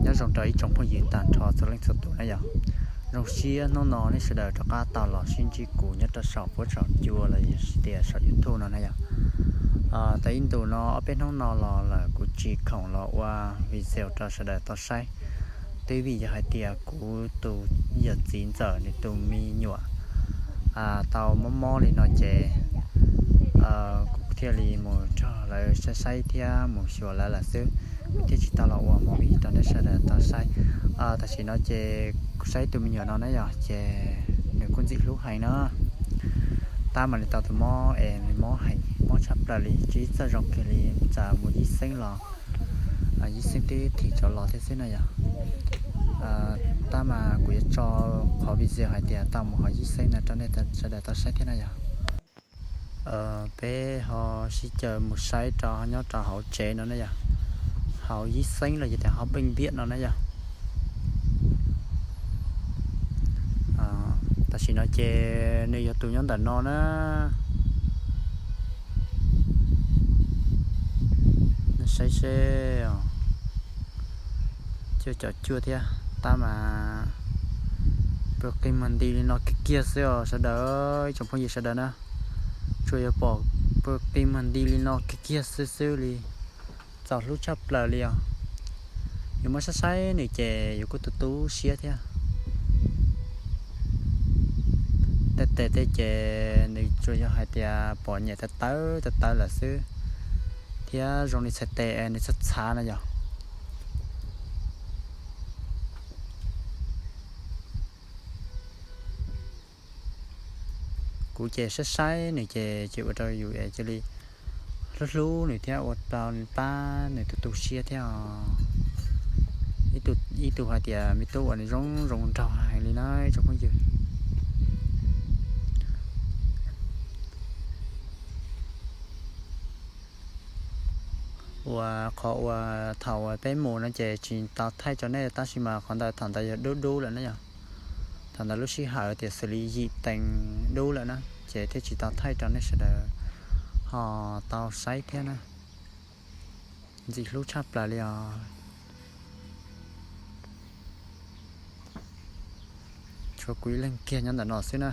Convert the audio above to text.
Nyob zoo rau ib tsoom phooj ywg tag nrho txhua leej txhua tus na yom. Zoo siab hnub no nej sawv daws rov qab tau los sib ntsib kuv nyob rau saum huab saum cua los yog tias saum YouTube no na yom. Tau ib ntus no ob peb hnub no los lawm kuv tsis khoom los ua video rau sawv daws tau saib, twb vim yog hais tias kuv tus yawm txiv ntxawm nws tus me nyuam tau mob mob li no ces kuv thiaj li mus nrog lawv saib saib thiab mus xyuas lawv lawm xwb, kuv thiaj tsis tau los ua movie rau nej sawv daws tau saib. Tam sim no ces kuv saib tus me nyuam no na yom, ces nws kuj ntxim hlub heev na. Tab mas nws tau tus mob es nws mob heev, mob tshaj plaws li, tsis txawj zoo kiag li, txawm mus yib xeeb los yib xeeb twb thim rov los thiab xwb na yom. Tab mas kuv yuav tso qhov video hais tias tau mus hauv yib xeeb no rau nej sawv daws tau saib thiab na yom. Peb ho sib caw mus saib rau nyob rau hauv tsev no na yom, hauv yib xeeb los yog tias hauv pej npiab no na yom. Tam sim no ces nws yog tus nyob ntawm no na. Nej saib seb, cuaj caum cuaj thiab, tab mas pw qi mag nti li no kiag kiag xwb os sawv daws, ib tsoom phooj ywg sawv daws na. Tsuas yog pom pw qi mag nti li no kiag kiag xwb xwb li, txaus hlub tshaj plaws li os. Yus muab saib saib nws ces yus kuj tu tu siab thiab. Tej tes tej ces nws tsuas yog hais tias pom nyem tawv tawv tawv tawv lawm xwb, thiab zoo li txhais tes nws txhav txhav na yom. Kuv ces saib saib nws ces ces ua rau yus cia li hlub hlub nws thiab ua rau pab nws tu tu siab thiab os. Ib tug hais tias me tub uas nws zoo zoo nraug heev li na ib tsoom phooj ywg. Uas qhov uas thaum uas peb mus no ces tsis tau thaij rau nej tab sis mas qhov ntawd thaum ntawd yog dub dub lawm na yom. Thaum ntawd lub sij hawm tias xws li yim teev dub lawm na, ces thiaj tsis tau thaij rau nej sawv daws ho tau saib thiab na. Ntxim hlub tshaj plaws li os. Tshuav kuv ib leeg kiag nyob ntawm no xwb na.